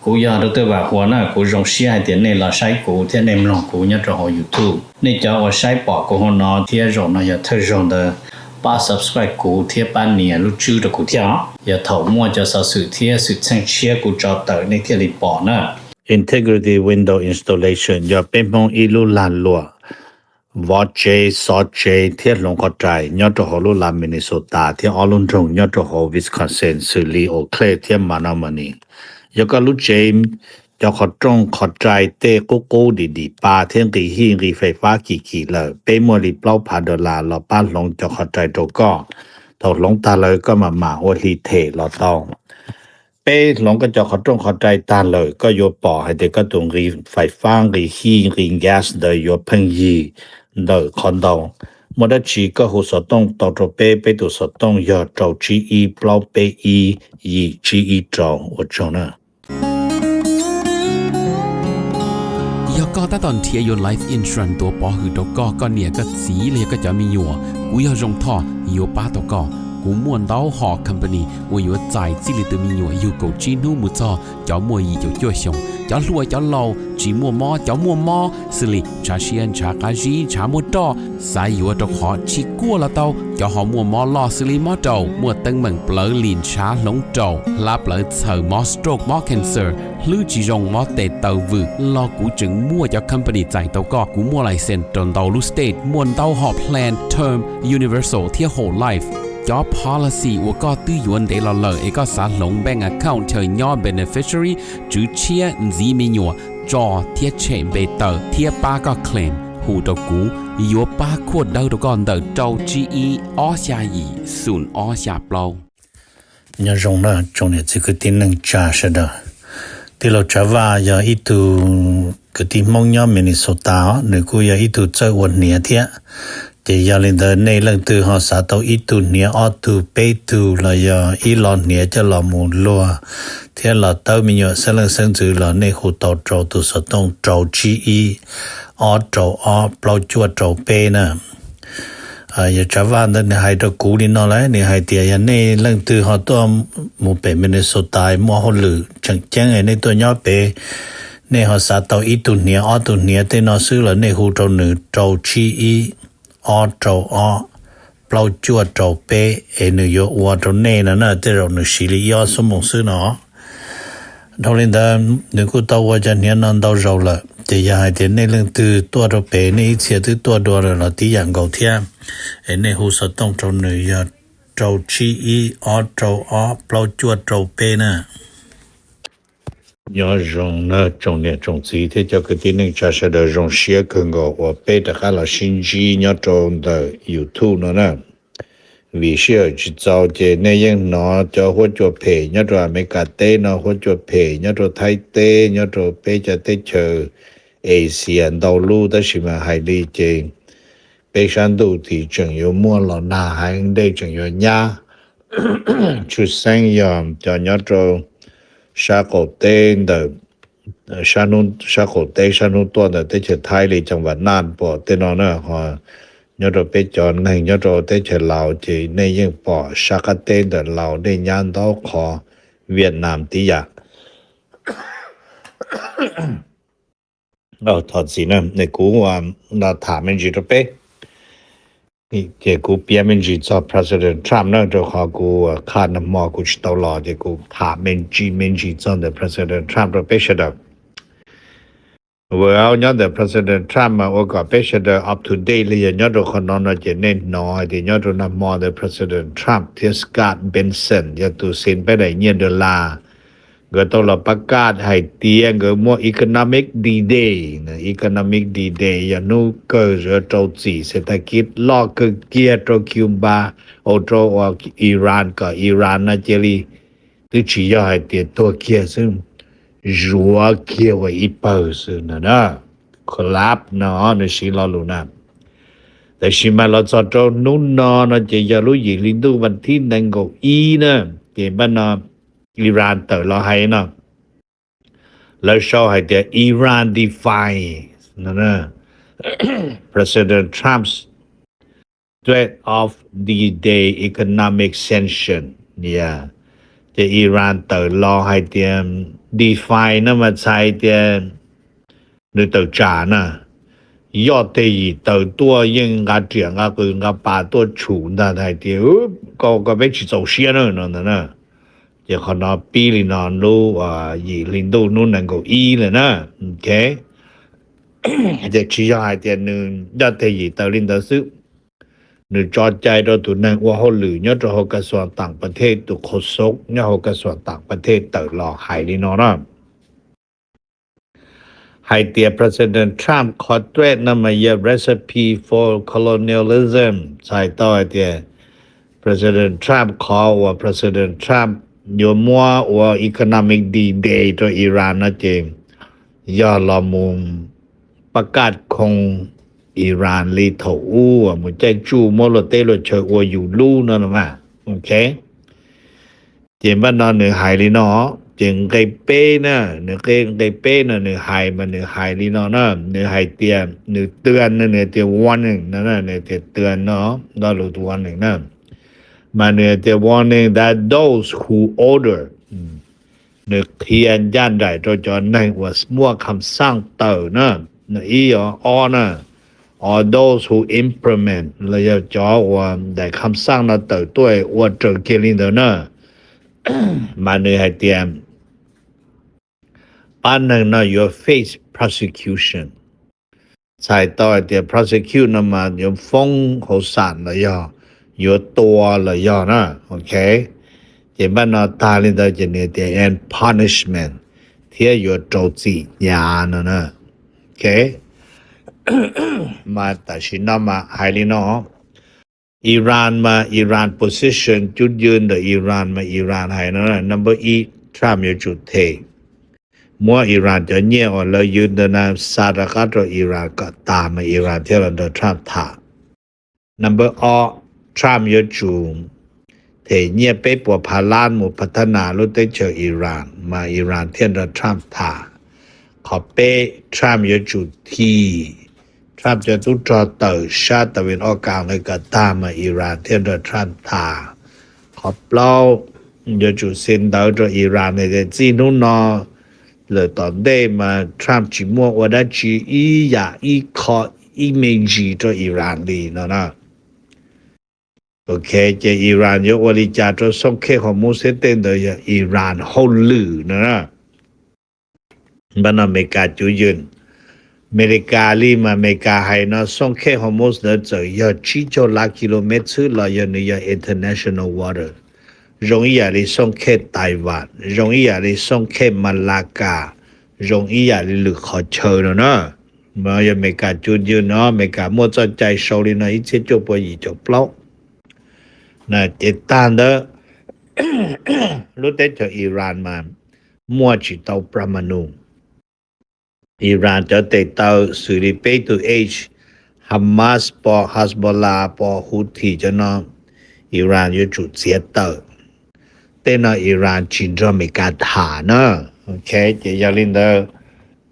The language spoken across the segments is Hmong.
Kuv yog Dr. Vam Huas na, kuv zoo siab hais tias nej los saib kuv thiab nej mloog kuv nyob rau hauv YouTube. Nej cov uas saib pom kuv hauv no thiab zaum no yog thawj zaug ntawd, pab subscribe kuv thiab pab nias lub tswb rau kuv thiab os. Yog thaum muaj cov xov xwm thiab xwm txheej tshiab kuv tso tawm nej thiaj li pom na. Integrity Window Installation yog peb Hmoob ib lub lag luam vov tsev, xov tsev thiab hloov qhov rai nyob rau hauv lub lag Minnesota thiab ob lub nroog nyob rau hauv Wisconsin xws li Eau Claire thiab Menomonie. Yog koj lub tsev cov qhov rooj qhov rai tej qub qub dim dim pa thiab nqis hij nqis fais fab kim kim lawm, peb muaj li plaub phav dollar los pab hloov cov qhov rai rau koj. Thaum hloov tag lawm koj mam mam ua hli them los tau. Peb hloov koj cov qhov rooj qhov rai tag lawm, koj yuav pom hais tias koj tus nqis fais fab, nqis hij, nqis gas ntawd yuav pheej yig ntawm qhov ntau. Muaj dab tsi koj hu xov tooj tau rau peb, peb tus xov tooj yog rau tsib ib plaub peb ib yim tsib ib rau. Ua tsaug na. Yog koj tab tom nrhiav yuav life insurance tuav pov hwm rau koj, koj niam koj txiv los yog koj cov me nyuam, kuv yog Zoo Thoj yuav pab tau koj. Kuv muaj ntau hom company uas yuav txais txij li tus me nyuam yug kaum tsib hnub mus txog cov muaj yim caum cuaj xyoos, cov hluas cov laus, tsis muaj mob cov muaj mob, xws li ntshav siab ntshav qab zib ntshav muaj roj, xav yuav rau qhov tsis kuaj los tau, cov ho muaj mob loj xws li mob raum, muaj teeb meem plawv lim ntshav hloov raum, hlab plawv txhaws, mob stroke mob cancer, hlwb tsis zoo, mob tes taw vwm los kuv tseem muaj cov company txais tau koj. Kuv muaj license rau ntau lub state, muaj ntau hom plan term, universal thiab whole life. Cov policy uas koj twb yuav ntev los lawm es koj xav hloov bank account chaw nyob beneficiary, tswv tshiab, ntxiv me nyuam, tso thiab tshem npe tawm thiab pab koj claim, hu rau kuv, yuav pab khuaj dawb rau koj ntawm rau tsib ib ob xya yim xoom ob xya plaub. Nyob zoo na tsoom niam txiv kwv tij neej tsa sawv daws. Tij laug Tsav Vaj yog ib tug kwv tij Hmoob nyob Minnesota os, nws kuj yog ib tug txawj ua hniav thiab. Ces yog li ntawd nej leej twg ho xav tau ib tug hniav, ob tug, peb tug los yog ib lo hniav coj los mus luag thiab los tawb me nyuam xeeb leej xeeb ntxwv los nej hu tau rau tus xov tooj rau tsib ib ob rau ob plaub cuaj rau peb na. Yog Tsav Vaj ntawd nws hais rau kuv li no lawm, nws hais tias yog nej leej twg ho tuaj mus pem Minnesota muaj hauj lwm tseem ceeb es nej tuaj nyob pem, nej ho xav tau ib tug hniav ob tug hniav tej no xwb los nej hu rau nws rau tsib ib ob rau ob plaub cuaj rau peb es nws yuav ua rau nej no na, tej zaum nws siv li ib ob xuab moos xwb no. Dhau li ntawd nws kuj tau ua cov hniav no ntau zaus lawm, ces yog hais tias nej leej twg tuaj rau pem nej ib txhia twb tuaj dua lawm los tib yam nkaus thiab, es nej hu xov tooj rau nws yog rau tsib ib ob rau ob plaub cuaj rau peb na. Nyob zoo nawb tsoom niam tsoom txiv thiab cov kwv tij neej tsa sawv daws, zoo siab kawg nkaus uas peb rov qab los sib ntsib nyob rau ntawm YouTube no na. Vim sij hawm tsis txaus ces nej yeej hnov cov huab cua phem nyob rau Amelikas teb no, huab cua phem nyob rau Thaib teb, nyob rau peb cov teb chaws Asia ntau lub, tab sis mas hais li ces peb sab ntuj tim tseem yuav muaj los nag heev, dej tseem yuav nyab. Tshwj xeeb yog cov nyob rau sab qaum teb ntawm sab qaum teb sab hnub tuaj ntawm teb chaws Thaib li Ceeb Vam Naj pom tej no na, ho nyob rau peb cov neeg nyob rau teb chaws Laus ces nej yeej pom sab qab teb ntawm Laus dej nyab ntau qhov, Vietnam tib yam. Thov txim na, kuv tham me ntsis rau peb. Ces kuv piav me ntsis txog President Trump na, rau qhov kuv qhaj nag hmo kuv tsis tau los ces kuv tham me ntsis me ntsis txog ntawm President Trump rau peb sawv daws. Vwm, nyob ntawm President Trump mas ua kom peb sawv daws up to date li yog nyob rau qhov no no ces nej hnov hais tias nyob rau nag hmo ntawd President Trump thiab Scott Bessent yog tus xin peb daim nyiaj dollar, nkawd tau los pab kaj hais tias nkawd muaj Economic D-Day. Economic D-Day yog hnub kawg zuav rau txim xes tag kib loj kawg kiag rau Cuba, ua rau Iran kom Iran no cia li twb tsis yog hais tias tuag kiag xwb, zuav kiag ua ib pawg xwb no na. Collapse no nws siv lo lus na. Tab sis mas los txog rau hnub no no ces yog lub yim hli ntuj vas thib nees nkaum ib na, ces npaj no Iran tawm los hais no, lawv sau hais tias Iran defies President Trump's threat of D-Day economic sanction. Ces Iran tawm los hais tias DeFi no mas txhais tias nws tawm tsam na, yoj teg yim tawm tuaj yeej nqa riam nqa qws nqa pas tuaj tshum ntag hais tias, koj koj peb tsis txaus siab na no ntag na. Ces qhov no pib li no lub yim hli ntuj hnub nees nkaum ib lawm na. Ok, ces tsis yog hais tias nws yoj teg yim tawm li ntawd xwb, nws tso cai rau tus neeg ua hauj lwm nyob rau hauv kas xuas tam pas thej, tus qhov xoob nyob hauv kas xuas tam pas thej tawm los hais li no na, hais tias President Trump qhov threat no mas yog recipe for colonialism. Txhais tau hais tias President Trump qhov uas President Trump yuav muab ua economic D-Day rau Iran no ces yog los mus pab kaj khoo Iran li thaum ub uas mus caij tsuj muab luag teb luag chaw ua yus lub no no mas. Ok, ces npaj no nws hais li no, ces nqe peb na, nws qe nqe peb no nws hais mas nws hais li no na, nws hais tias nws twag no nws tias warning no, nws tias twag no, lo lus warning na, mas nws tias warning that those who order, nws qhia ncaj nraim rau cov neeg uas muaj kham xaj tawm na, ib, ob na, or those who implement los yog cov uas daim kham xaj no tawm tuaj ua raws kiag li ntawd na, mas nws hais tias pab neeg no yuav face prosecution. Txhais tau hais tias prosecute no mas yuav foob hauv xam los yog yuav tua los yog na. Ok, ces npaj no tag li ntawd ces nws tias and punishment, thiab yuav rau txim hnyav no na. Ok, mas tam sim no mas hais li no, Iran mas Iran position cub yw ntawm Iran mas Iran hais no, number ib, Trump yuav tsum them muab Iran cov nyiaj uas lawv ywg ntawd na xa rov qab rau Iran kom tag mas Iran thiaj los nrog Trump tham. Number ob, Trump yuav tsum them nyiaj peb puas phav lab mus phav thab nas lub teb chaws Iran mas Iran thiaj nrog Trump tham. Qhov peb, Trump yuav tsum thi Trump cov tub rog tawm sab tas vin ob kas nqis kom tag mas Iran thiaj nrog Trump tham. Qhov plaub, yuav tsum xi ntawv rau Iran hais tias txij hnub no lawm tom ntej mas Trump tsis muaj ua dab tsi ib yam ib qho ib me ntsis rau Iran li no na. Ok, ces Iran yuav ua li cas rau xooj khej Hormuz thiab tej ntawd yog Iran hauj lwm no na. Npaj no Amelikas cuv ywg, Amelikas li mas Amelikas hais no xooj khej Hormuz ntawd txawm yog tsib caug lab kilomev xwb los yog nws yog international water, zoo ib yam li xooj khej Taiwan, zoo ib yam li xooj khej Malacca, zoo ib yam li lwm qhov chaw no na. Mas yog Amelikas cuv ywg no Amelikas muaj txoj cai sau li no ib txhiab cuaj pua yim caum plaub. Ces tag ntawd lub teb chaws Iran mas muaj tsis tau pramanu. Iran cov tes taw xws li peb tug H, Hamas pom Hezbollah pom Houthi cov no, Iran yuav tsum txiav tawm. Tej no Iran tsis nrog Amelikas tham na. Ok, ces yog li ntawd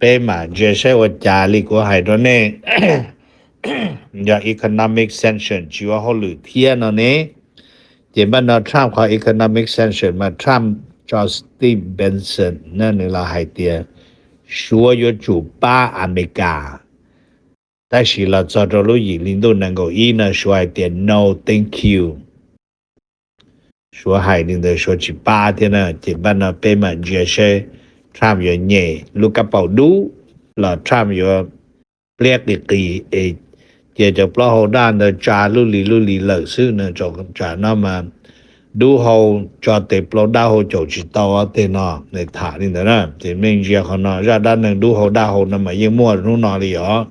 peb mam ntsia saib ua cas li kuv hais rau nej yog economic sanction tsis ua hauj lwm thiab no ne. Ces npaj no Trump qhov economic sanction mas Trump tso Steve Bannon na nws los hais tias Suav yuav tsum pab Amelikas, tab sis los txog rau lub yim hli ntuj nees nkaum ib no Suav hais tias no thank you. Suav hais li ntawd Suav tsis pab thiab na. Ces npaj no peb mam ntsia seb Trump yuav nyem lub kab paus dub los Trump yuav pliab qis qis es cia cov plaub hau daj ntawd tsa lub li lub li lawm xwb no. Tsam no mas dub hau tso tes plaub dab hau caum tsis tau tej no nws tham li ntawd na. Ces nej ntsia qhov no zaj dab neeg dub hau daj hau no mas yeej muaj hnub no li os.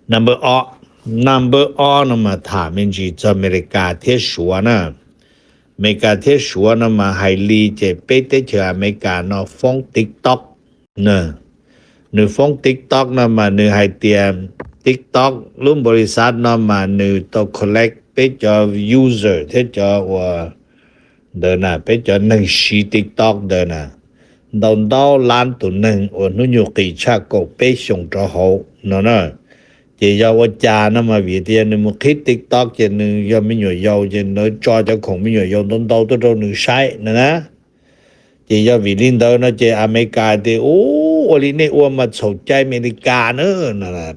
Number ob, number ob no mas tham me ntsis txog Amelikas thiab Suav na. Amelikas thiab Suav no mas hais li ces peb teb chaws Amelikas no foob TikTok. Nws foob TikTok no mas nws hais tias TikTok lub npaum li xav no mas nws tau collect peb cov user thiab cov uas ntawd na, peb cov neeg siv TikTok ntawd na, ntau ntau lab tus neeg uas hnub nyoog qis tshaj kaum peb xyoos rov hauv no na. Ces yog ua cas no mas vim tias nws mus qhib TikTok ces nws yog me nyuam yaus ces lawv tso cov khoom me nyuam yaus ntau ntau tuaj rau nws saib no na. Ces yog vim li ntawd no ces Amelikas tias, Ub, ua li nej ua mas txhaum cai Amelikas na,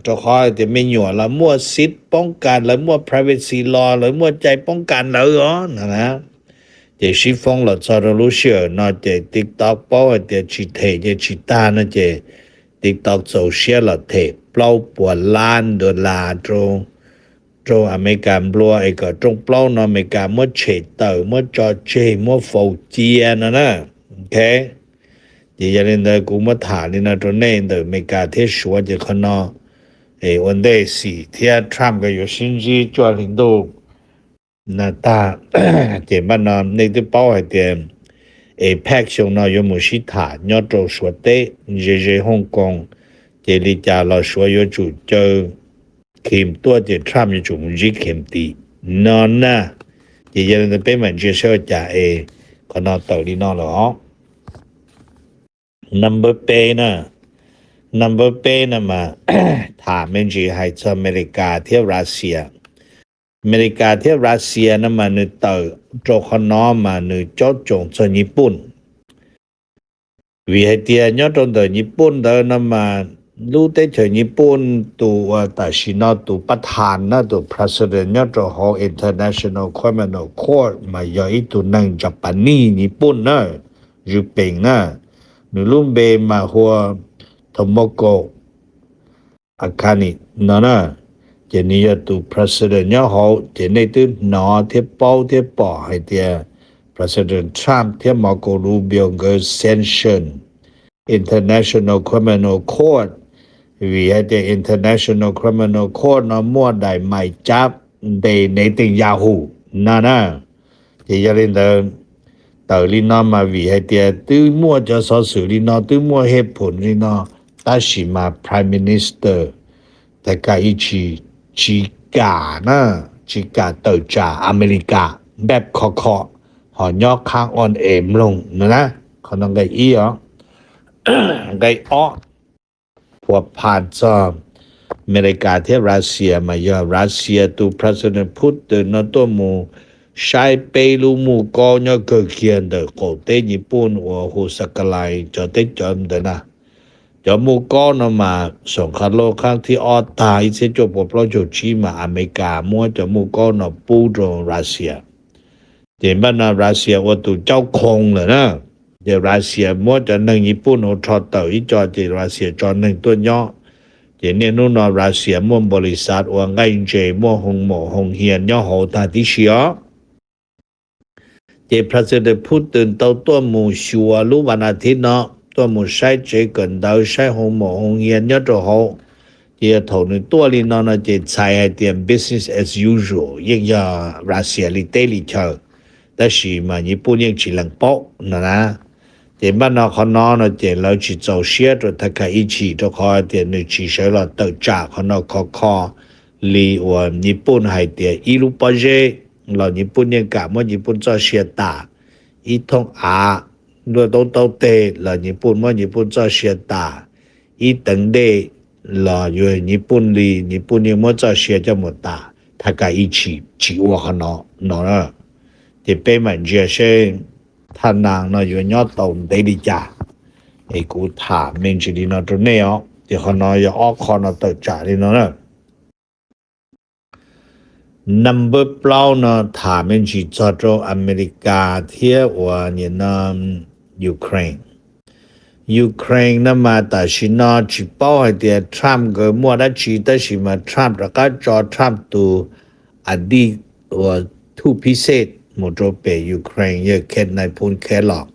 rau qhov tias me nyuam lawv muaj xib poob kas, lawv muaj privacy law, lawv muaj cai poob kas lawv os no na. Ces sib foob los txog rau lub sij hawm no ces TikTok paub hais tias tsis them ces tsis tag no ces TikTok txaus siab los them plaub puas lab dollar rau, rau Amelikas nplua es kom rooj plaub no Amelikas muab tshem tawm, muab tso tseg, muab faus cia no na. Ok, ces yog li ntawd kuv muab tham li no rau nej ntawm Amelikas thiab Suav ces qhov no es ua ntej Xi thiab Trump nkawd yuav sib ntsib cuaj hli ntuj na tag. Ces npaj no nej twb paub hais tias APEC xyoo no yuav mus sib tham nyob rau Suav teb ze ze Hong Kong, ces li cas los Suav yuav tsum caw Kim tuaj ces Trump yuav tsum mus ntsib Kim tim no na. Ces yog li ntawd peb mam ntsia saib ua cas es qhov no tawm li no lawm os. Number peb na, number peb no mas tham me ntsis hais txog Amelikas thiab Russia. Amelikas thiab Russia no mas nws tawm rau qhov no mas nws caub coos txog Nyij Pooj. Vim hais tias nyob rau ntawm Nyij Pooj ntawd no mas lub teb chaws Nyij Pooj tus uas tam sim no tus pab thas na, tus president nyob rau hauv International Criminal Court mas yog ib tug neeg Japanese Nyij Pooj na, Zwm Pees na. Nws lub npe mas hu ua Tomoko Akane no na. Ces nws yog tus president nyob hauv, ces nej twb hnov thiab paub thiab pom hais tias President Trump thiab Marco Rubio nkawd sanction International Criminal Court, vim hais tias International Criminal Court no muaj daim mais cab ntes Netanyahu no na. Ces yog li ntawd, tawm li no mas vim hais tias twb muaj cov xov xwm li no, twb muaj hej phum li no, tab sis mas Prime Minister Takaichi tsis kam na, tsis kam tawm tsam Amelikas, npaj kho kho, ho nyob qhab on es mloog no na. Qhov no nqe ib os. Nqe ob, phua phas txog Amelikas thiab Russia mas yog Russia tus President Putin no tuaj mus saib peb lub muj kaub nyob kawg kiag ntawm qaum teb Nyij Pooj uas hu Sakhalin cov teb chaws ntawd na. Cov muj kaub no mas xoom qha loj qhab thib ob tag ib txhiab cuaj puas plaub caug tsib mas Amelikas muab cov muj kaub no pub rau Russia. Ces npaj no Russia ua tus caub khoo lawm na. Ces Russia muab cov neeg Nyij Pooj no rho tawm ib co, ces Russia tso neeg tuaj nyob. Ces niaj hnub no Russia muaj npaus lis xav ua nqaij ntses, muaj hoo maum hoo hias nyob hauv tag tib si os. Ces President Putin tau tuaj mus xyuas lub vas nas thiv no, tuaj mus saib tsev kawm ntawv, saib hoo maum hoo hias nyob rau hauv. Ces yog thaum nws tuaj li no no ces txhais hais tias business as usual, yeej yog Russia li teb li chaw, tab sis mas Nyij Pooj yeej tsis lees paub no na. Ces npaj no qhov no no ces lawv tsis txaus siab rau Takaichi rau qhov tias nws tsis sawv los tawm tsam qhov no khov kho li uas Nyij Pooj hais tias ib lub pob zeb los Nyij Pooj yeej kam muab Nyij Pooj txoj sia tas, ib thooj av luaj taub taub teg los Nyij Pooj muab Nyij Pooj txoj sia tas, ib teev dej los yuav Nyij Pooj li, Nyij Pooj yeej muab txoj sia coj mus tas. Takaichi tsis ua qhov no no. Ces peb mam ntsia seb thaj nas no yuav nyob tau ntev li cas. Es kuv tham me ntsis li no rau nej os, ces qhov no yog ob qho no tawm tsam li no na. Number plaub no tham me ntsis txog rau Amelikas thiab uas nim no Ukraine. Ukraine no mas tam sim no tsis paub hais tias Trump nkawd muaj dab tsi, tab sis mas Trump rov qab tso Trump tus a dij uas thuj phib xej mus rau pem Ukraine yog Kent nais phoo Kellogg,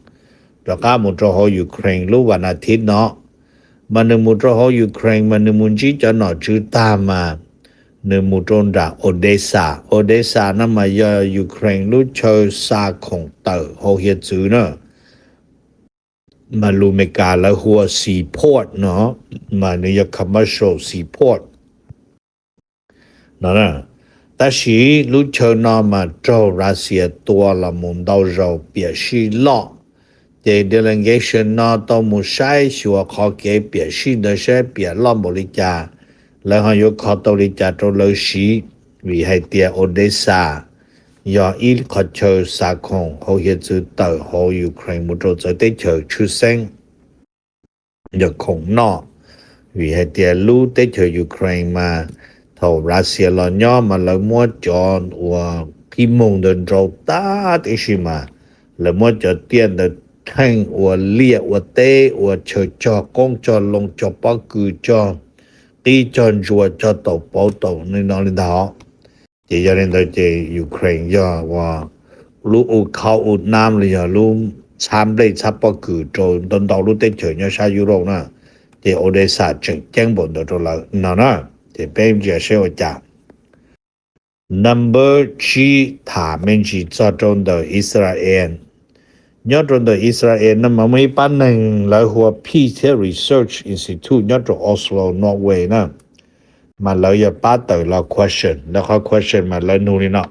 rov qab mus rau hauv Ukraine lub vas nas thiv no. Mas nws mus rau hauv Ukraine mas nws mus ntsib cov nom tswv tag mas nws mus rau nram Odesa. Odesa no mas yog Ukraine lub chaw xa khoom tawm hauv hiav txwv na. Mas lus Amelikas lawv hu ua seaport no, mas nws yog commercial seaport no. Tab sis lub chaw no mas raug Russia tua los mus ntau zaus piam sij loj. Ces delegation no tau mus saib xyuas qhov kev piam sij ntawd saib piam loj npaum li cas, lawv ho yuav kho tau li cas rau lawv siv, vim hais tias Odesa yog ib qhov chaw xa khoom hauv hiav txwv tawm hauv Ukraine mus rau txawv teb chaws tshwj xeeb yog khoom noj, vim hais tias lub teb chaws Ukraine mas thaum Russia los nyob mas lawv muab cov uas qib moog ntawd nrau tag tib si mas lawv muab cov tiaj ntawd theej ua liaj ua teb ua chaw cog qoob cog loo cog pob kws cog qib cog ntsuas cog taum pauv taum li no li ntag. Ces yog li ntawd ces Ukraine yog uas lub ua khau ua nam los yog lub txhab nplej txhab pob kws rau ntau ntau lub teb chaws nyob sab Europe na, ces Odesa tseem ceeb npaum ntawd rau lawv no na. Ces peb ntsia seb ua cas. Number tsib, tham me ntsis txog rau ntawm Israel. Nyob rau ntawm Israel no mas muaj ib pab neeg lawv hu ua Peace thiab Research Institute nyob rau Oslo, Norway na, mas lawv yog pab tawm los question, lawv qhov question mas lawv nug li no.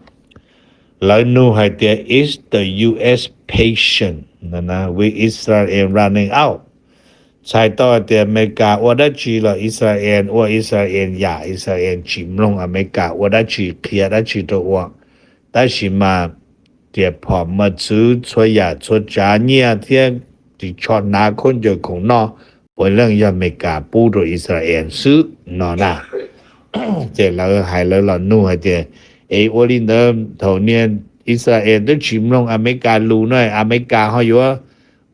Lawv nug hais tias, is the U S patient with Israel running out? Txhais tau hais tias Amelikas ua dab tsi los Israel ua Israel yam, Israel tsis mloog Amelikas ua dab tsi qhia dab tsi rau ua, tab sis mas riam phom mos txwv txhua yam txhua tsav nyiaj thiab ris tsho hnav khaub ncaws khoom noj puav leej yog Amelikas pub rau Israel xwb no na. Ces lawv hais lawv los nug hais tias, es ua li ntawd thaum niag Israel twb tsis mloog Amelikas lus na, Amelikas ho yuav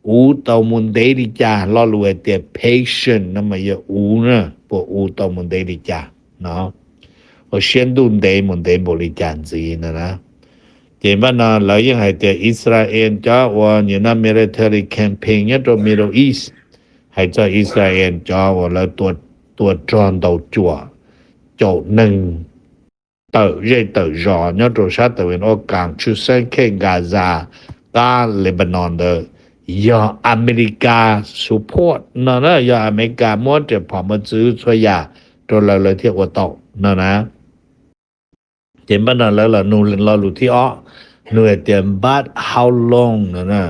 uv tau mus ntev li cas? Lo lus hais tias patient no mas yog uv na, puas uv tau mus ntev li cas no, ua siab ntuj ntev mus ntev npaum li cas ntxiv no na. Ces npaj no lawv yeej hais tias Israel cov uas nim no military campaign nyob rau Middle East, hais txog Israel cov uas lawv tua rog ntaus cuam caum neeg tawm zej tawm zos nyob rau sab tawm ua kaas tshwj xeeb khej Gaza, qab Lebanon ntawd, yog Amelikas support no na, yog Amelikas muab riam phom mos txwv txhua yam rau lawv lawv thiaj ua tau no na. Ces npaj no lawv los nug lo lus thib ob, nug hais tias but how long no na,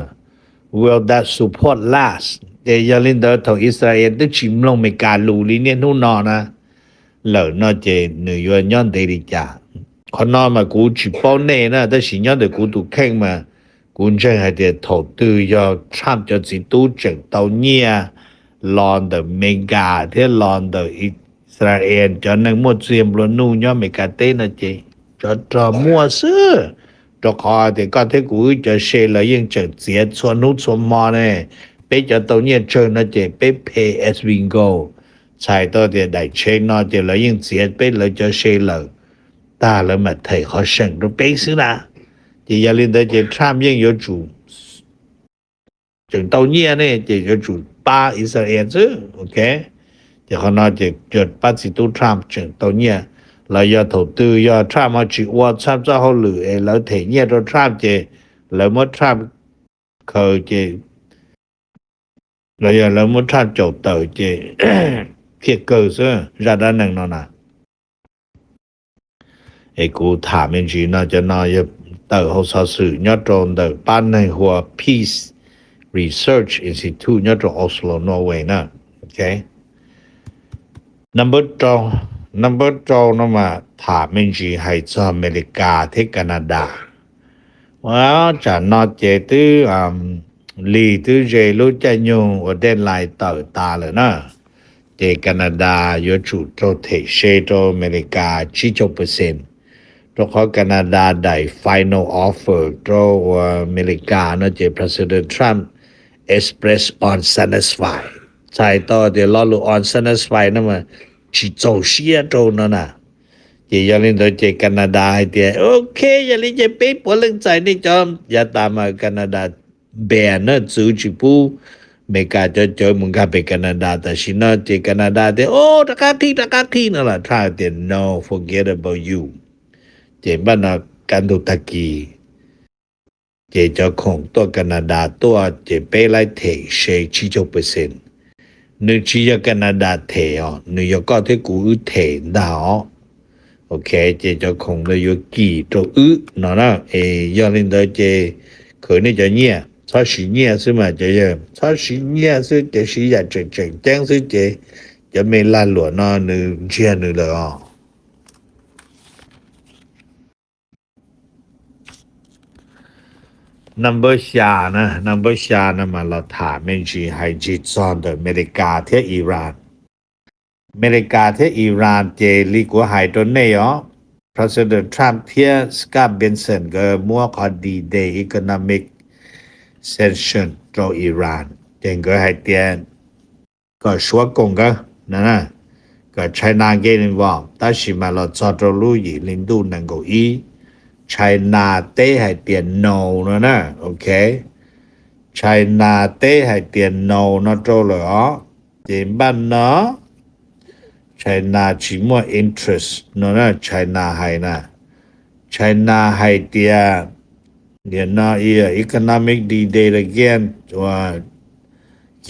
will that support last? Ces yog li ntawd thaum Israel twb tsis mloog Amelikas lus li niaj hnub no na lawm no ces nws yuav nyob ntev li cas? Qhov no mas kuv tsis paub nej na, tab sis nyob ntawm kuv tus kheej mas kuv ntseeg hais tias thaum twg yog Trump cov txiv tub tseem tau nyiaj los ntawm Amelikas thiab los ntawm Israel cov neeg muaj txiag nplua nuj nyob Amelikas teb no ces tsov rog muaj xwb. Rau qhov tias koj thiab kuv wb cov se lawv yeej tseem txiav txhua hnub txhua hmo ne. Peb cov tau nyiaj tsawg no ces peb pay as we go. Txhais tau tias daim tsheb no ces lawv yeej txiav peb lawv cov se lawm tag lawv mam them qhov seem rau peb xwb na. Ces yog li ntawd ces Trump yeej yuav tsum tseem tau nyiaj ne ces yuav tsum pab Israel xwb, ok. Ces qhov no ces yog pab txiv tub Trump tseem tau nyiaj, los yog thaum twg yog Trump ho tsis ua Trump txoj hauj lwm es lawv them nyiaj rau Trump ces lawv muab Trump khaws ces, los yog lawv muab Trump caum tawm ces thiaj kawg xwb zaj dab neeg no na. Es kuv tham me ntsis no, cov no yog tawm hauv xov xwm nyob rau ntawm pab neeg hu ua Peace Research Institute nyob rau Oslo, Norway na. Ok. Number rau, number rau no mas tham me ntsis hais txog Amelikas thiab Canada. Ua tsam no ces twb lig twb ze lub caij nyoog uas deadline tawm tas lawm na. Ces Canada yuav tsum raug them se rau Amelikas tsib caug percent, rau qhov Canada daim final offer rau uas Amelikas no ces President Trump express unsatisfied. Txhais tau tias lo lus unsatisfied no mas tsis txaus siab rau no na. Ces yog li ntawd ces Canada hais tias, ok, yog li ces peb puav leej txais nej cov, yav tas mas Canada ban na, txwv tsis pub Amelikas cov cawv mus nkag pem Canada. Tam sim no ces Canada tias, o, rov qab qhib, rov qab qhib no los Trump tias, no, forget about you. Ces npaj no kaj ntug tag kis ces cov khoom tuaj Canada tuaj ces peb laib them se tsib caug percent. Nws tsis yog Canada them os, nws yog koj thiab kuv wb them ntag os. Ok, ces cov khoom ntawd yuav kim rau wb no na. Es yog li ntawd ces khwv nej cov nyiaj, txhob siv nyiaj xwb mas cov yawg, txhob siv nyiaj xwb ces siv yam tseem tseem ceeb xwb ces cov me lag luam no nws ntsiag nws lawm os. Number xya na, number xya no mas los tham me ntsis hais ntsis txog ntawm Amelikas thiab Iran. Amelikas thiab Iran ces li kuv hais rau nej os, President Trump thiab Scott Bessent nkawd muab qhov D-Day economic sanction rau Iran, ces nkawd hais tias kom Suav koom nkawd, kom China get involved, tab sis mas los txog rau lub yim hli ntuj nees nkaum ib, China teb hais tias no no na, ok. China teb hais tias no no rau lawm os, ces npaj no China tsis muaj interest no na, China hais na. China hais tias, no economic D-Day again,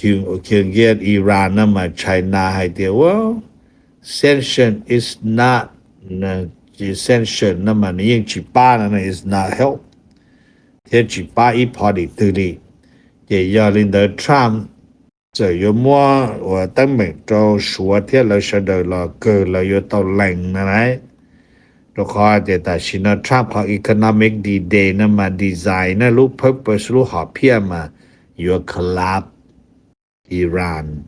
against Iran no mas China hais tias, well, sanction is not, sanction no mas nws yeej tsis pab no, is not help, thiab tsis pab ib party twg li. Ces yog li ntawd Trump txawm yuav muab ua teeb meem rau Suav thiab lawv sawv daws los kawg lawv yuav tau lees na lauj. Rau qhov tias tam sim no Trump qhov economic D-Day no mas design na, lub purpose, lub hom phiaj mas yuav collapse Iran,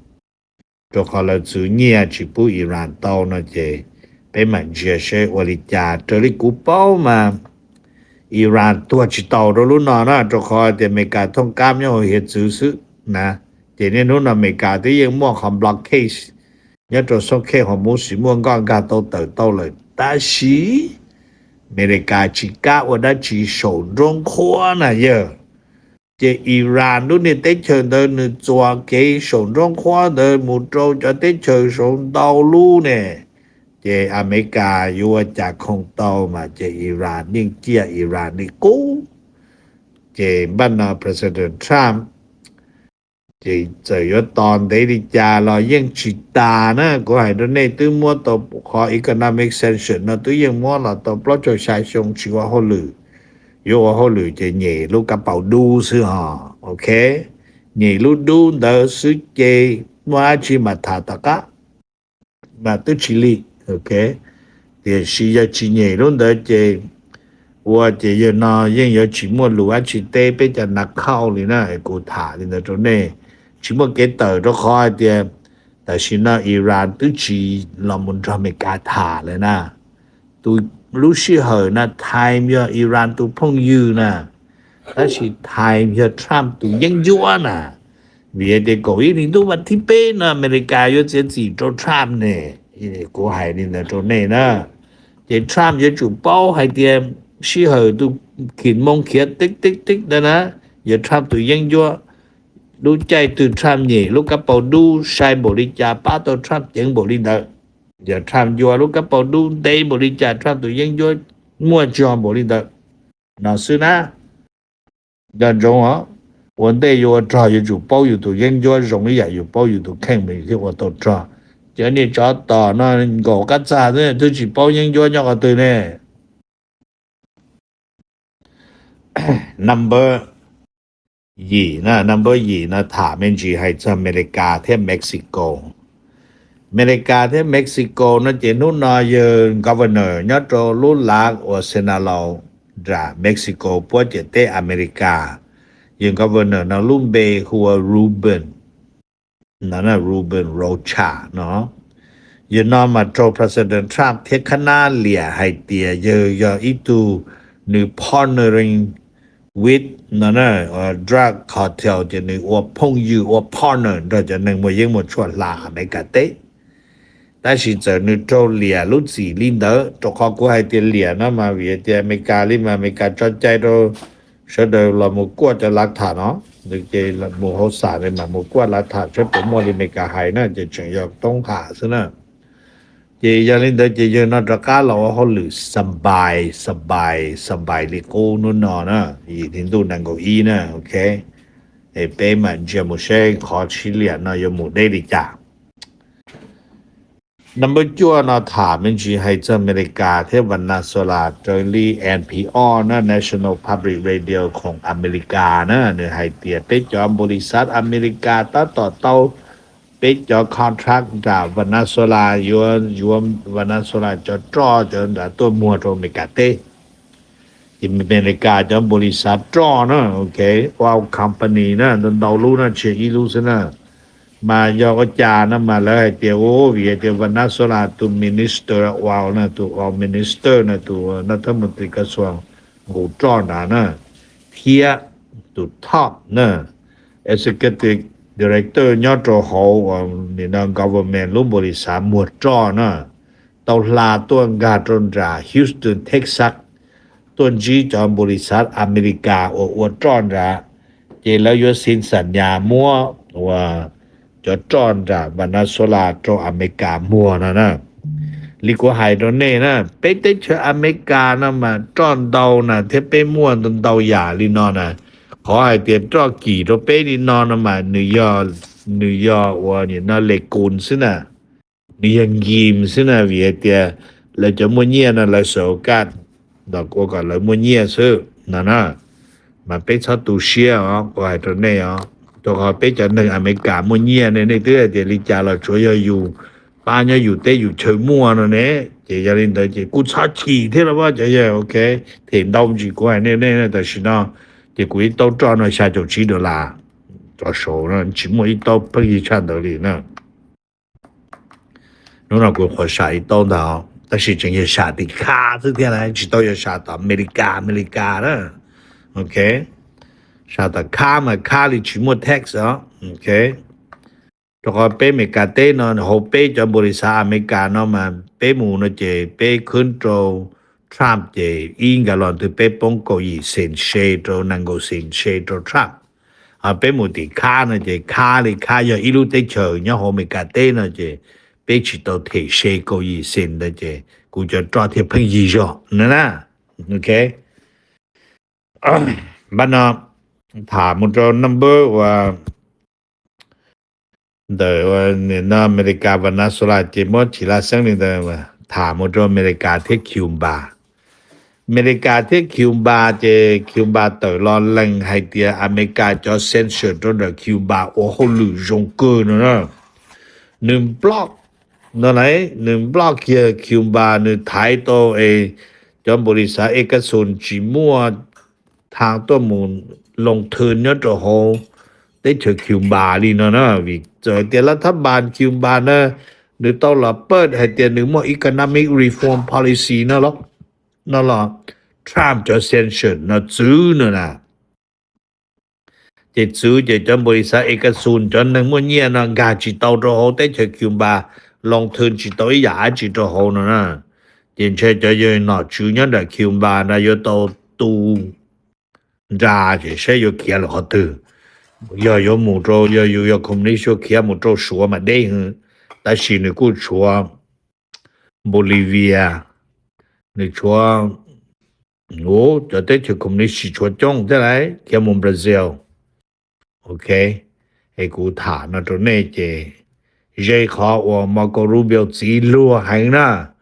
rau qhov lawv txwv nyiaj tsis pub Iran tau no ces peb mam ntsia seb ua li cas. Raws li kuv paub mas Iran tuag tsis tau rau lub no na, rau qhov tias Amelikas thooj kab nyob hauv hiav txwv xwb na. Ces niaj hnub no Amelikas twb yeej muaj qhov blockade nyob rau xoob khej Hormuz, muaj nkoj nkag tau tawm tau lawm, tab sis Amelikas tsis kam ua dab tsi saum nruab nqhuab na yawg. Ces Iran lub niag teb chaws ntawd nws txuas kev saum nruab nqhuab ntawd mus rau cov teb chaws saud ntau lub ne, ces Amelikas yuav ua cas khoom tau mas ces Iran yeej ciaj Iran li qub. Ces npaj no President Trump ces txawm yuav tos ntev li cas los yeej tsis tas na. Kuv hais rau nej, twb muab tau qhov economic sanction no twb yeej muab los tau plaub caug xya xyoo tsis ua hauj lwm. Yuav ua hauj lwm ces nyem lub kab paus dub xwb ho, ok. Nyem lub dub ntawd xwb ces muaj dab tsi mas tham tom qab mas twb tsis lig, ok. Tiam sis yog tsis nyem lub ntawd ces ua ces yawg no yeej yuav tsis muaj lus dab tsi teb peb cov nav khauj li na. Kuv tham li ntawd rau nej, tsis muaj kev tawm rau qhov hais tias tam sim no Iran twb tsis los mus nrog Amelikas tham lawm na. Tus lub sij hawm na time yog Iran tus phooj ywg na, tab sis time yog Trump tus yeeb ncuab na. Vim tias kaum ib hli ntuj vas thib peb no Amelikas yuav txiav txim rau Trump ne. Kuv hais li ntawd rau nej na. Ces Trump yuav tsum paub hais tias sij hawm tus khim moo khiav teb teb teb ntawd na, yog Trump tus yeeb ncuab. Lub caij twg Trump nyem lub kab paus dub sai npaum li cas pab tau Trump ceev npaum li ntawd. Yog Trump ncua lub kab paus dub ntev npaum li cas Trump tus yeeb ncuab muaj tso npaum li ntawd. No xwb na. Nco ntsoov os, ua ntej yuav ua rog yuav tsum paub yus tus yeeb ncuab zoo ib yam yus paub yus tus kheej mas thiaj ua tau rog. Cov niag tsov tom no nkaum qab txag xwb twb tsis paub yeeb ncuab nyob qhov twg ne. Number yim na, number yim no tham me ntsis hais txog Amelikas thiab Mexico. Amelikas thiab Mexico no ces hnub no yawg governor nyob rau lub lav uas Sinaloa nram Mexico puab ciam teb Amelikas, yawg governor no lub npe hu ua Ruben, no Ruben Rocha no. Yawg no mas raug President Trump thiab khab nab liam hais tias yawg yog ib tug nws partnering with no drug cartel, ces nws ua phooj ywg ua partner nrog cov neeg muaj yeeb muaj tshuaj hla Amelikas teb. Tab sis txawm nws raug liam lub txim li ntawd, rau qhov kuv hais tias liam no mas vim tias Amelikas li mas Amelikas tso cai rau sawv daws los mus kuaj cov lav tham no, ces mus hauv xam mam mus kuaj lav tham sawv daws muaj li Amelikas hais na, ces tseem yog toob ham xwb na. Ces yog li ntawd ces yawg no rov qab los ua hauj lwm xa npais xa npais xa npais li qub hnub no na, yim hli ntuj nees nkaum ib na, ok. Es peb mam ntsia mus seb qhov sib liam no yuav mus deb li cas. Number cuaj no tham me ntsis hais txog Amelikas thiab Venezuela. Raws li N P R na, National Public Radio khoom Amelikas na, nws hais tias peb cov npaum li xav Amelikas tab tom tau peb cov contract nram Venezuela yuav yuav Venezuela cov roj cov nram tuaj muag rau Amelikas teb. Ces Amelikas cov npaum li xav roj na, ok, oil company na, ntau ntau lub na, tsis yog ib lub xwb na. Mas yog ua cas no mas lawv hais tias, u, vim hais tias Venezuela tus minister oil na, tus oil minister na, tus nab thab mus tis kas xuas nqus roj nrad na, thiab tus top na, executive director nyob rau hauv government lub npaum li xav muag roj na, tau hla tuaj nkag rau nram Houston, Texas, tuaj ntsib cov npaum li xav Amelikas uas ua roj nrad, ces lawv yuav xi xam nyas muab uas cov roj nram Venezuela rau Amelikas muag no na. Li kuv hais rau nej na, peb teb chaws Amelikas no mas roj ntau na, thiab peb muaj ntau ntau yam li no na. Qhov hais tias roj kim rau peb li no no mas nws yog, nws yog uas nim no le kus xwb na, nws yog nkim xwb na, vim hais tias lawv cov muaj nyiaj no lawv xav ua kaj los ua kom lawv muaj nyiaj xwb no na. Mas peb txhob tu siab os, kuv hais rau nej os, rau qhov peb cov neeg Amelikas muaj nyiaj ne, nej twb hais tias li cas los tsuav yog yus pab nyob yus teb yus chaw muaj no ne. Ces yog li ntawd ces kuj txhob chim thiab los cov yawg, ok. Them ntau ntsis kuv hais nej, nej tam sim no ces kuv ib taub roj no xya caum tsib dollar rov saud, tsis muaj ib taub pheej yig tshaj ntawd li na. Hnub no kuv qhuav sam ib taub ntag, tab sis tseem yog sam tim Khab xwb thiab na, tsis tau yog sam tom Amelikas, Amelikas na. Ok, sam tom Khab mas Khab li tsis muaj tax os. Ok, rau qhov peb Amelikas teb no hauv peb cov npaum li xav Amelikas no mas peb mus no ces peb khwb rau Trump ces ib nkas los twg peb poob kaum yim xees se rau nees nkaum xees se rau Trump. Peb mus tim Khab no ces Khab li Khab yog ib lub teb chaws nyob hauv Amelikas teb no ces peb tsis tau them se kaum yim xees ntawd ces kuv cov roj thiaj pheej yig zog na na. Ok, npaj no tham mus rau number uas ntawm no Amelikas Venezuela ces muab chim laj xeeb li ntawd, tham mus rau Amelikas thiab Cuba. Amelikas thiab Cuba ces Cuba tawm los lees hais tias Amelikas cov sanction rau ntawm Cuba ua hauj lwm zoo kawg no na. Nws block no lauj, nws block kiag Cuba, nws thaiv tau es cov npaum li xav Exxon tsis muaj tha tuaj mus loo thw nyob rau hauv teb chaws Cuba li no na, vim txawm tias laj thab npas Cuba na, nws tau los paj hais tias nws muaj economic reform policy no los, no los Trump cov sanction no txwv no na. Ces txwv ces cov npaum li xav Exxon cov neeg muaj nyiaj no nkag tsis tau rau hauv teb chaws Cuba, loo thw tsis tau ib yam dab tsi rau hauv no na. Ces ntshe cov yawg nom tswv nyob nram Cuba no yuav tau tu nra ces saib yuav khiav lawm qhov twg. Yog yuav mus rau, yog yus yog communist yuav khiav mus rau Suav mas deb heev, tab sis nws kuj tshuav Bolivia, nws tshuav, u, cov teb chaws communist tsis tshuav coob thiab lauj, khiav mus Brazil. Ok, es kuv tham no rau nej ces ze qhov uas Marco Rubio txiv luag heev na.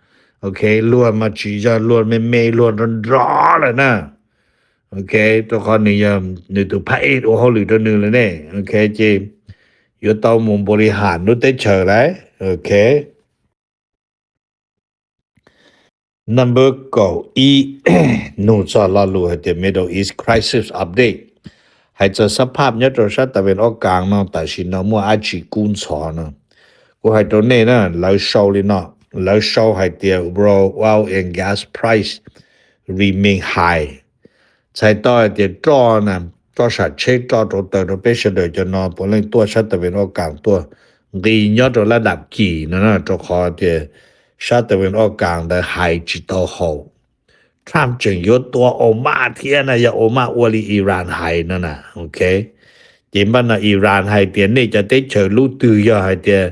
Ok, luag mas tsis yog luag me me, luag nrov nrov lawm na. Ok, rau qhov nws yog nws tus phab ej ua hauj lwm rau nws lawm ne. Ok, ces yuav tau mus npaum li ham lub teb chaws lauj. Ok, number kaum ib, nug txog lo lus hais tias Middle East crisis update, hais txog xab phaj nyob rau sab tas ven ob kas no tam sim no muaj dab tsi kub ntxhov no. Kuv hais rau nej na, lawv sau li no, lawv sau hais tias world oil and gas price remain high. Txhais tau hais tias roj na, roj sam tsheb, roj rau taws rau peb sawv daws cov no puav leej tuaj sab tas ven ob kas tuaj nqi nyob rau lab dam kis no na, rau qhov tias sab tas ven ob kas ntawd hais tsis tau haum. Trump tseem yuav tua Obama thiab na, yog Obama ua li Iran hais no na. Ok, ces npaj no Iran hais tias nej cov teb chaws lub twg yog hais tias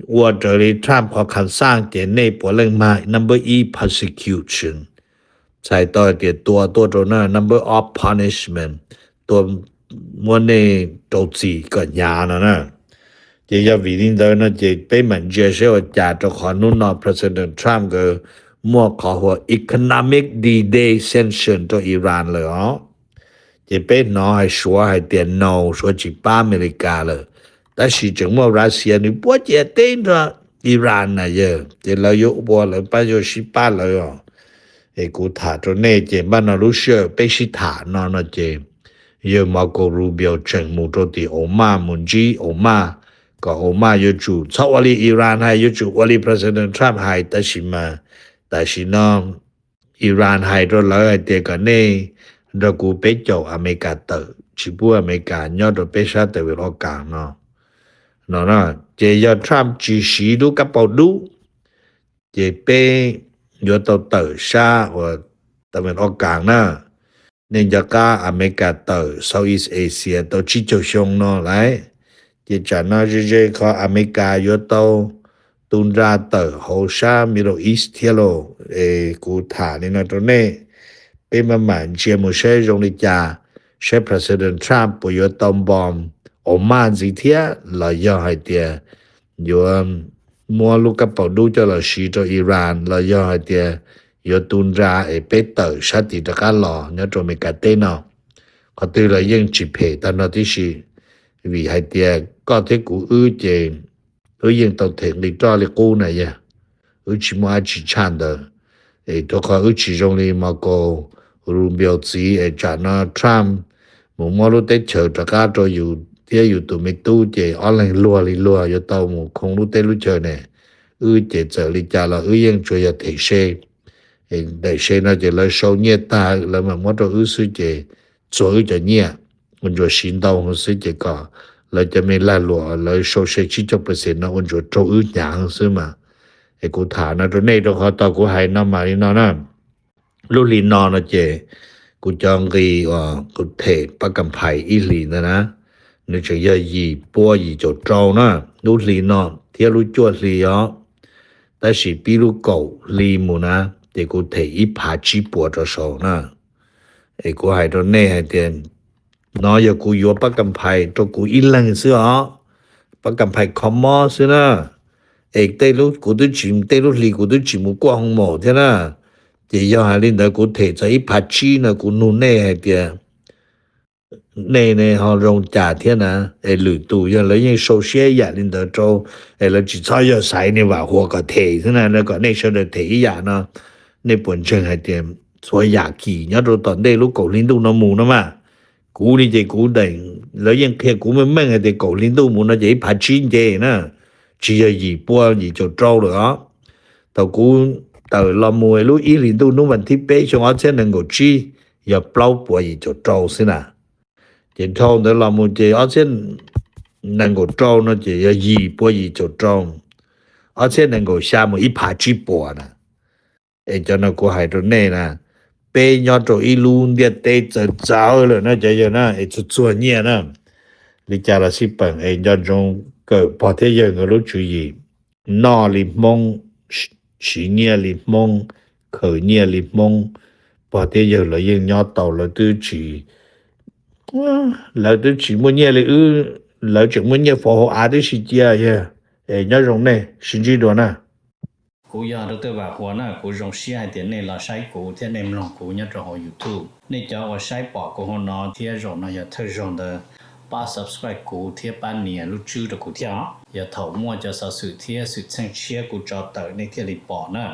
ua raws li Trump qhov kham xaj ces nej puav leej mag number ib prosecution. Txhais tau hais tias tua tuaj rau na, number of punishment, tua, muab nej rau txim kom hnyav no na. Ces yog vim li ntawd no ces peb mam ntsia seb ua cas, rau qhov hnub no President Trump nkawd muaj qhov hu ua economic D-Day sanction rau Iran lawm os. Ces peb hnov hais Suav hais tias no, Suav tsis pab Amelikas lawm, tab sis tseem muaj Russia nws puab cia teb nrog Iran na yawg, ces lawv yuav ua lawv pab, yuav sib pab lawv os. Es kuv tham rau nej ces npaj no lub sij hawm peb sib tham no no ces yawg Marco Rubio tseem mus rau tim Oman mus ntsib Oman, kom Oman yuav tsum txhob ua li Iran hais, yuav tsum ua li President Trump hais. Tab sis mas tam sim no Iran hais rau lawv hais tias kom nej nrog kuv peb caum Amelikas tawm, tsis pub Amelikas nyob rau peb sab tawm vim ob kas no. No ces yog Trump tsis siv lub kab paus dub ces peb yuav tau tawm sab uas tawm vim ob kas na. Nej nco qab Amelikas tawm Southeast Asia tau tsib caug xyoo no lawm, ces tsam no ze ze qhov Amelikas yuav tau tu nra tawm hauv sab Middle East thiab lauj. Es kuv tham li no rau nej, peb maj mam ntsia mus saib zoo li cas, saib President Trump puas yuav tau npom Oman ntxiv thiab los yog hais tias yuav muab lub kab paus dub coj los siv rau Iran los yog hais tias yuav tu nra es peb tawm sab tid rov qab los nyob rau Amelikas teb no. Qhov twg los yeej tsis phem tag no tib si, vim hais tias koj thiab kuv wb ces wb yeej tau them nqi roj li qub na yog, wb tsis muaj dab tsi tshaj ntawd. Es rau qhov wb tsis zoo li Marco Rubio txiv es tsam no Trump mus muab lub teb chaws rov qab rau yus thiab yus tus me tub ces ob leeg luag li luag yuav tau mus khoo lub teb lub chaws ne. Wb ces txawm li cas los wb yeej tsuas yog them se. Daim se no ces lawv sau nyiaj tag lawv mam muab rau wb xwb ces txuag wb cov nyiaj ua ntsuas siv ntau xwb ces kom lawv cov me lag luam lawv sau se tsib caug percent no ua ntsuas raug wb hnyav xwb mas. Es kuv tham no rau nej rau qhov tau kuv hais no mas li no na. Lub hli no no ces kuv cov nqi uas kuv them pab kam phais ib hlis ntawd na, nws tseem yog yim pua yim caum rau na, lub hli no thiab lub cuaj hli os. Tab sis pib lub kaum hli mus na, ces kuv them ib phav tsib puas rau saud na. Es kuv hais rau nej hais tias no yog kuv yuav pab kam phais rau kuv ib leeg xwb os, pab kam phais kho mob xwb na. Es tej lub kuv twb tsis, tej lub hli kuv twb tsis mus kuaj hoo maum thiab na. Ces yog hais li ntawd kuv them txog ib phav tsib no kuv nug nej hais tias nej ne ho zoo cas thiab na. Es lwm tus yog lawv yeej sau siab yam li ntawd rau, es lawv tsis txhob yog xaiv niag Vam Huas kom them xwb na, lawv kom nej sawv daws them ib yam no. Nej puas ntseeg hais tias txhua yam kis nyob rau tom ntej lub kaum hli ntuj no mus no mas, kuv li ces kuv, lawv yeej qhia kuv meej meej hais tias kaum hli ntuj mus no ces ib phav tsib nce na, tsis yog yim pua yim caum rau lawm os. Thaum kuv tawm los mus lub ib hlis ntuj hnub vas thib peb xyoo ob txhiab nees nkaum tsib yog plaub puas yim caum rau xwb na. Ces dhau ntawd los mus ces ob txhiab nees nkaum rau no ces yog yim pua yim caum rau, ob txhiab nees nkaum xya mus ib phav tsib puas na. Es cov no kuv hais rau nej na, peb nyob rau ib lub ntiaj teb txawv txawv lawm na cov yawg na, es txuag txuag nyiaj na. Li cas los xij peem es nco ntsoov kawm pog thiab yawg nkawd lub tswv yim, noj li Hmoob, siv nyiaj li Hmoob, khaws nyiaj li Hmoob. Pog thiab yawg lawv yeej nyob tau, lawv twb tsis, lawv twb tsis muaj nyiaj li wb, lawv tseem muaj nyiaj faus hauv av tib si cia. Yog, es nyob zoo nej, sib ntsib dua na. Kuv yog Doctor Vam Huas na, kuv zoo siab hais tias nej los saib kuv thiab nej mloog kuv nyob rau hauv YouTube. Nej cov uas saib pom kuv hauv no thiab zaum no yog thawj zaug ntawd, pab subscribe kuv thiab pab nias lub tswb rau kuv thiab os. Yog thaum muaj cov xov xwm thiab xwm txheej tshiab kuv tso tawm nej thiaj li pom na.